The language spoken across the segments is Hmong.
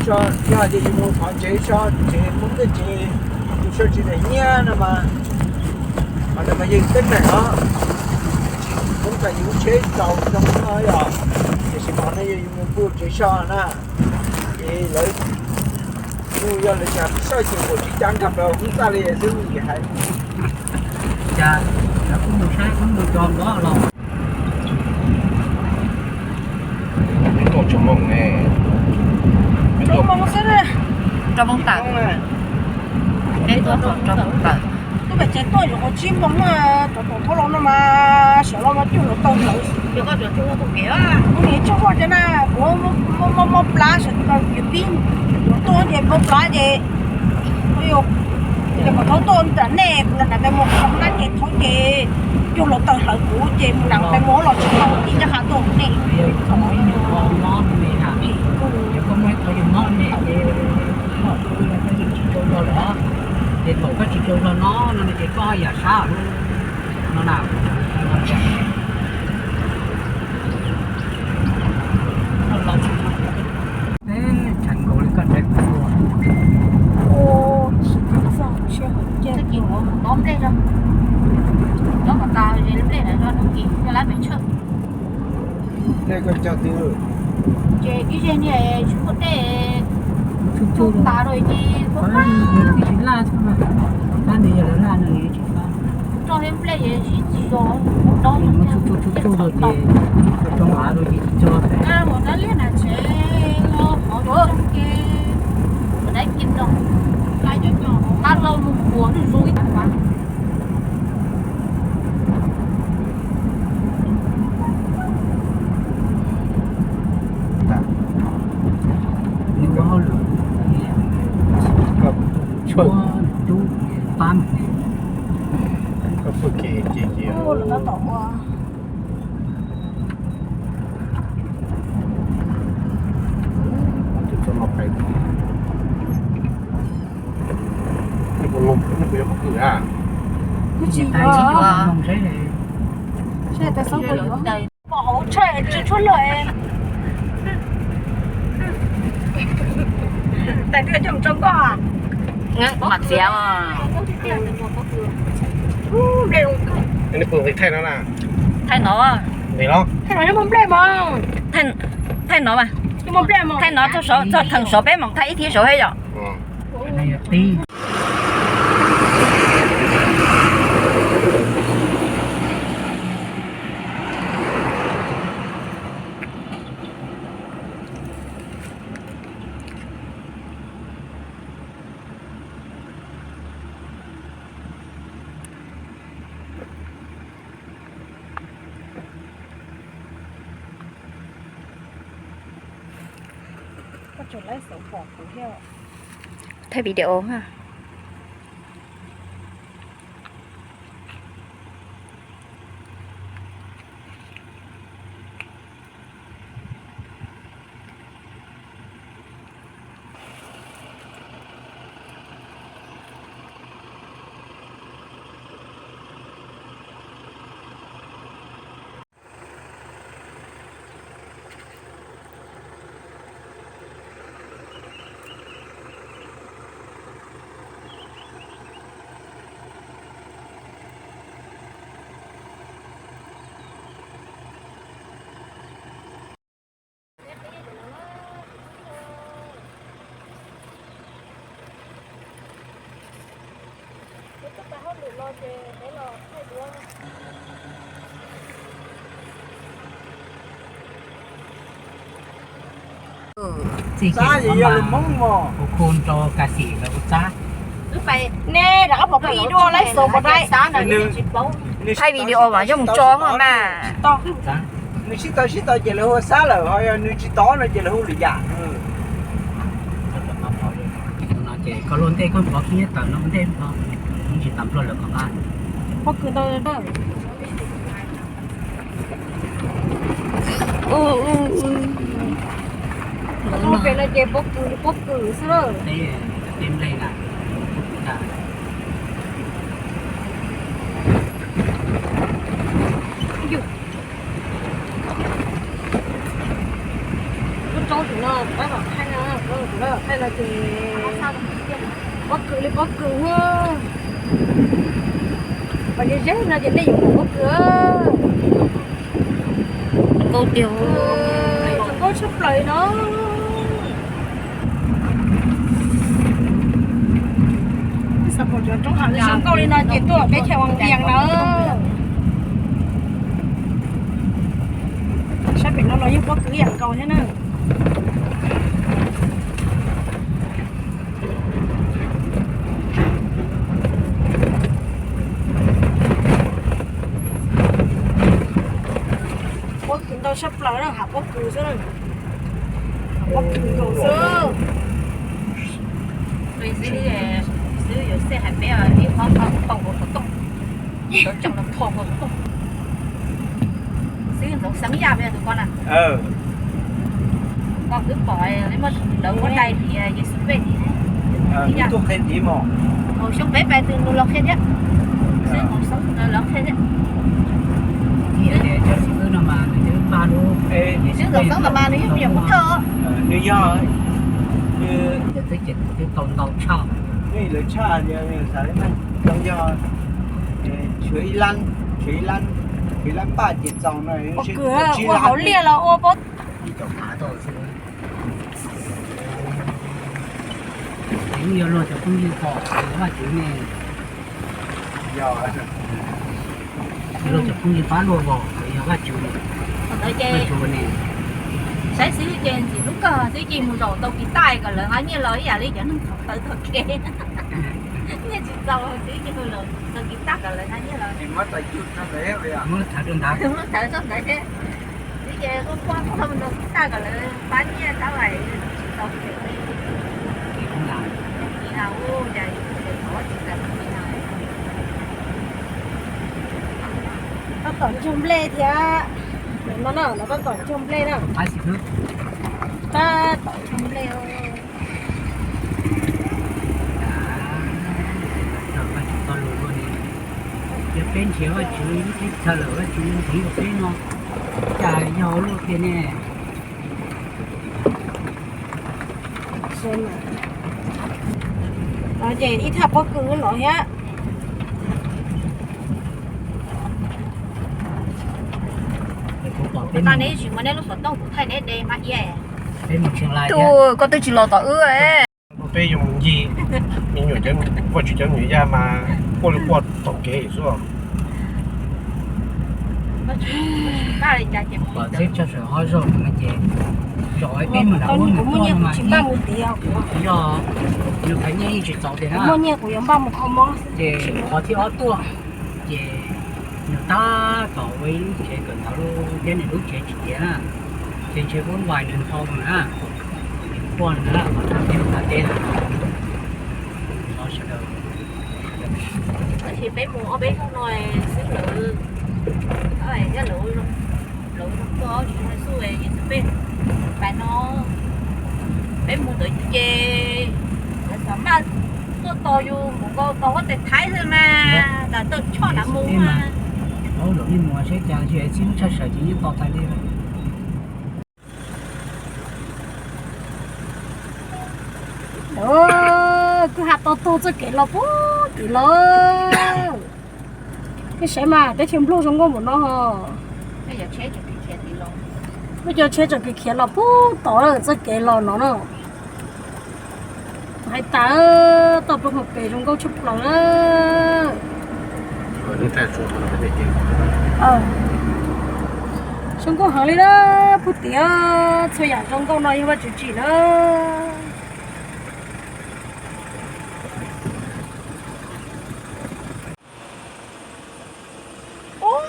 Yog tias yus mus qhov tsev so tsev Hmoob tej tsev, yus so tsis tau nyiaj no mas, qhov ntawd mas yog yus teeb meem os. Tsis Hmoob tas yus lub tsheb txaus zoo no yom, tiam sis mas qhov no yog yus mus pw tsev so na, ces lawv, yog lawv cas soj ces kuv tsis cab nkag plaws Hmoob txaj li xwb ces hais. Cas lawv kuj mus saib Hmoob mus tso npob los. Peb tuaj tsis moos ne. Peb tuaj moos xwb, rau moos tawm. Peb tuaj rau moos tawm. Twb pem tsev tuaj yuav qhov tsib moos na, cov tus thauj los no mas siav los mas cuj hluav taws hlawv. Kuv niam tshuaj huaj cov na, kuv muaj plab sawv daws yuav pib tuaj ces muaj plab ces, ces kom thauj tuaj nram nej, kuv los nram Ntais Muas, kuv nab ces thauj ces cuj hluav taws hlawv kuv ces mus nram Ntais Muas los tsis tau ib caj qha tuaj nej. Ces thaum koj tsis tshua hlo no no ces koj yam sab no na. Tshais nkaus li koj tshais kuv xwb. Nplej koj cog twg? Ces ib zej niag tsis muaj dej, tsuj tas rau ces pab, nws twb tsis laj xwb mas, pab nws yog lawv laj no nws tsis pab. Rau thiab nplej es tsis tsis zos, tsuj tsuj tsuj tsuj rau ces rau av rau ces tsis tso. Dab liab na tsev, qhov rau ces dab kim no, qab lauj mus kuas zuj zus ib tag. Koj, koj, koj pw ke ces ces tus txog no pais, nej puas, nej puas yuav pob kws a? Kuv tsis yuav. Pom hauv tshaj tsis tshuaj lawm. Tais twb coj mus tso nkoj. Mam txiav. Nws puas nqis thaij no na? Thaij no. Thaij no mas. Thaij no txog theem saud peb mam thaij ib thib saud thiab yom. Thaij video ha. Txib xab ces yog lus Hmoob mog. Hu khu rau kas xim lawv hu xab. Nej rov qab pom peb ib duab laib xaus pom dai. Thaij video mas yeej mus tso mas. Nws sib tau sib tau ces lawv hu xab lawm, ho yog nws tsis tau no ces lawv hu lwm yam. No ces koj luaj ntej koj npov kiag tawm no ntej no, tsis tau luaj lawm koj qab. Pob kws ntau. Pem no ces pob kws, pob kws xwb lawm. Teb nplej na. Lub roob tim no pab kom thaij na, kuv lawm. Thaij no ces pob kws li pob kws. Pom ze ze no ces nej yuav pom pob kws. Zoo nkauj tiag, zoo nkauj tshaj plaws no. Xav pom cov roob hav zoo nkauj li no ces tuaj peb chaw Vaj Vias na. Sab pem no los yeej pob kws ib yam nkaus thiab na. Pob kws ntau tshaj plaws na, hav pob kws xwb na. Hav pob kws nkaus xwb. Xwb yuav xij hais peb ib qho pom nkaus xov tooj, cov tseem los pom nkaus xov tooj. Xwb ntxoov xeeb yaj peb tus koj na. Koj twb pom lawv muab dai tim Yexus pej tim. Xyoo peb pais tus nws los qhia thiab. Xwb ntxoov xeeb los qhia thiab. Xwb ntxoov xeeb los mas nws yeej me nyuam kuv thawj. Nws yog, nws tau ntau tshaj, nws lawv tshaj, nws xav li mas ntau yog tshuav ib lab, tshuav ib lab, tshuav ib lab paj ces txaus no. Ua kws ua hauv liaj los ua pob. Ib co kav tau xwb. Ces yog luag cov phooj ywg pom Vajtswv ne, yog luag cov phooj ywg pab luag vos yog Vajtswv, Vajtswv ne. Saib xwb ces ntxim hlub kawg xwb ces mus zaum tau kis taj kom lawv nqa nyiaj los ib yam li cov neeg txhaum tawv tog kev. Nyiaj tsis txaus xwb ces los tau kis taj kom lawv nqa nyiaj los. Muab thawv rau ntawd, muab thawv rau ntawd thiab. Xwb ces quaj quaj quaj mus tau kis taj kom lawv pab nyiaj tab lais tsis tau kev li. Kis na, ua cas tsis tau kis na. Tab tom ncog nplej thiab. No no no tab tom ncog nplej na. Tab tom ncog nplej. Yog peb nrhiav Vajtswv lub teb chaws lawm Vajtswv nrhiav peb no, cas yog luaj tiag ne. Ces ib thaj pob kws los thiab. Kuv tau neb tsis muaj neb lub xov tooj kuv thaij neb de mas iab. Tus koj twb tsis los tom wb. Peb yuav mus ncig me nyuam, Vajtswv cov me nyuam yaj mas quaj li quaj tom kev xwb. Pom txeb tshaj sawm hov zaug no ces, zaum peb mus nram ub mus tuaj no mas tsis npaj mus tiav, yog nws qhov nyiaj yeej tsis txaus tiag na, muaj nyiaj kuv yuav npaj mus kho mob. Ces qhov thib ob tuaj, ces nws tab tom ua ib lub tsev kawm ntawv thiab nws lub tsev tsis tiav na, ces ntshe vuab vais nws ntau na, quaj nws na, qhov thaj teb qhov thaj teb na. Los sawv daws, tab sis peb mus ob peb hnub no xwb lawm, thiab lawv zoo koj tsis tau xub es peb pais no, peb mus ntawd ces lawv xav maj tuaj tos yus mus nkaus tos huab tais Thaib xwb mas, lam tawm choj lam mus mas. Tsis paub lawv nej mus saib cas, tsis txib lub tshaj sawm ces yeej tos tas li. Kwj ha to tuag txoj kev los puag tim los. Nej saib mas teb chaws Nplog zoo nkauj npaum no. Muaj cov tsheb tseem khiav los puag tod txoj kev los no na. Hais tas toj plaub hau pem zoo nkauj tshaj plaws na. Zoo nkauj heev li na, puag tim txhua yam zoo nkauj no yog Vajtswv tsim na. Ub,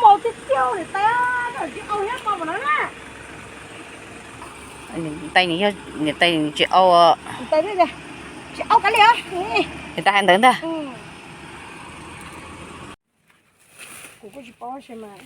maus tiag tiag niam tais, koj tsis au thiab pom no na. Niam tais nws yog niam tais nws tsis au. Niam tais tsis au kav liam. Niam tais hais ntawd ntag. Kuv kuj tsis paub mas.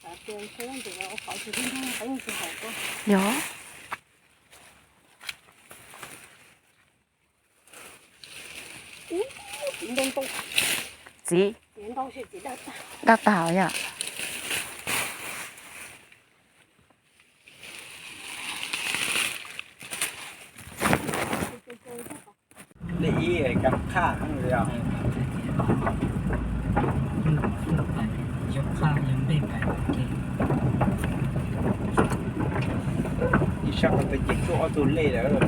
Xav tias ntshe leej twg ua qhov tsis tib nrog qhov yeej tsis haum koj. Yog. Txiv, dag tag yom. Lej ib kas qhaj yog. Ib sab ko taw ces tuaj ob tug lej lawm.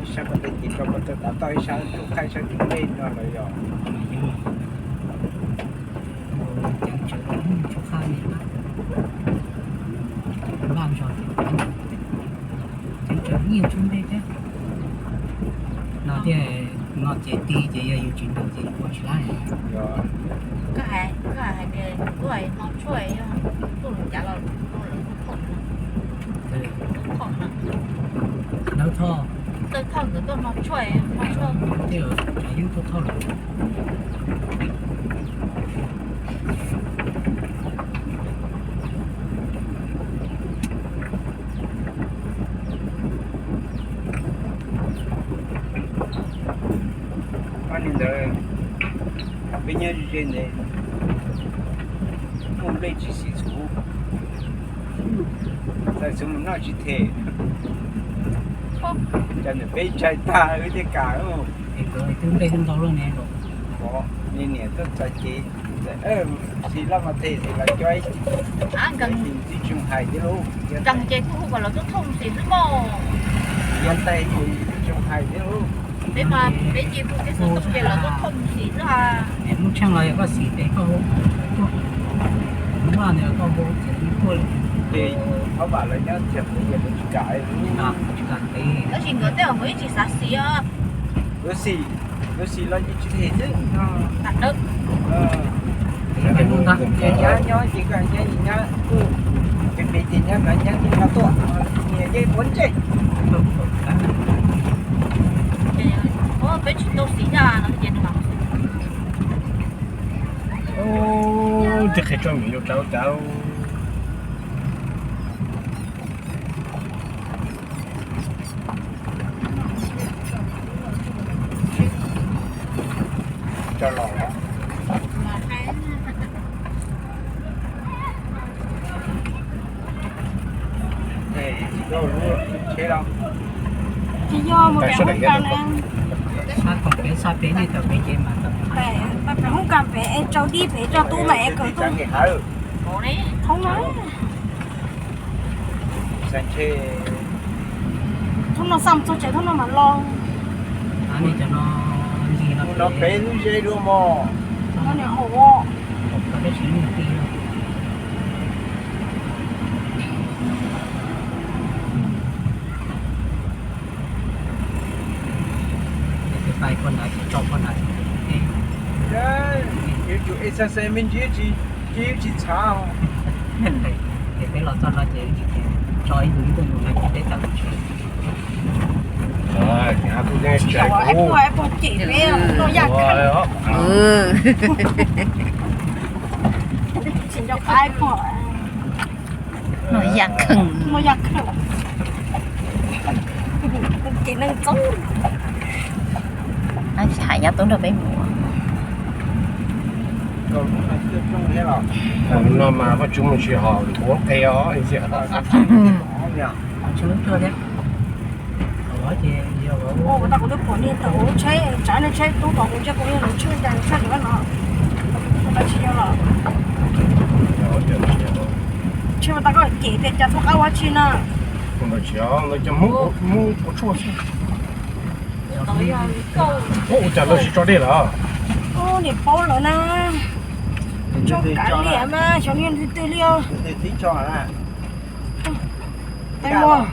Ib sab ko taw ces rau ko taw tav toj ib sab tsuj qhaj ib sab tsuj lej no lawm yog. No tias, no ces ti ces yog yus tsis nrog ces ua tsis laib. Koj hais, koj hais tias kuv hais no tshuaj yog tuaj lus cas los tuaj lawm tuaj thauj no. Dawb thauj. Dawb thauj nkawd tuaj no tshuaj, no tshuaj. Tej tsam yeeb tuaj thauj lawm. Ob niag ntawd peb nyob ze ntawd muaj nplej tsis xis txhuv, txais txhuv mus noj tsis them. Cas ntawm peb ntshai tag wb thiaj kam. Twb nplej ntau luaj ne. Niam tuaj txais ces tsis loj mas them ces los cov ib tib tsoom hais thiab lauj. Nkees ces kuj hu kom lawv tuaj thooj xim xwb mog. Yog tais ces tsoom hais thiab lauj. Peb mas peb ces kuj peb xub toom ces lawv tuaj thooj xim xwb ha. Lub tsheej los yog koj xim ces koj hu, hu vaj nws koj hu ces tuaj li. Ces thov vam lawv nyob tias kuv tias kuv tsis kam, tsis kam tes. Tab sis nkawd tej uas nkawd yeej tsis xav xim os. Lawv xim, lawv xim los yeej tsis them xwb. Nyab nyob ces koj nyab, nyab kuj pem pem ces nyab, nyab nyab ces koj tuaj, niam yeej quav ntsej. Peb tsis tau xim na. Tej qhe tso miv rau rau. Tso los. Tsis yog mus pem hoob kas na. Sab pem, sab pem nej tau pem ces mas tau pem hoob kas pem es tsau dib pem tso tub mas es kawm tub. Thoob na. Thoob no xa mus txog tsev thoob no mam los. Cov no, no pem lub ze dua mog. No niam haum. Tais koj nrad ces tso koj nrad. Yuav tsum exercise me ntsis, tsis txhav. Ces peb los txog no ces tso ib ntus ib ntus no ces peb tawm tsis. Noj yaj kheej. Ces neeg txob. Tsis hais nyob tub nrog peb mus. No mas Vaj Tswv mus tsis hos kuv qe os. Ua tau kuv twb pom niag tawm hauv tsheb, tsav niag tsheb tub tom kuv ntsia kuv niag lub tsheb cas tsheb ntawm no. Tsis yog los. Tsheb mas tau koj cem tias cas txhob qab ua tsi na. Cov Hmoob puas tshuaj xwb. Ua cas lawv tsis tso dej lawm? Niam paub lawm na. Tso kav liam mas xyov niag twg twg li os. Tais Muas.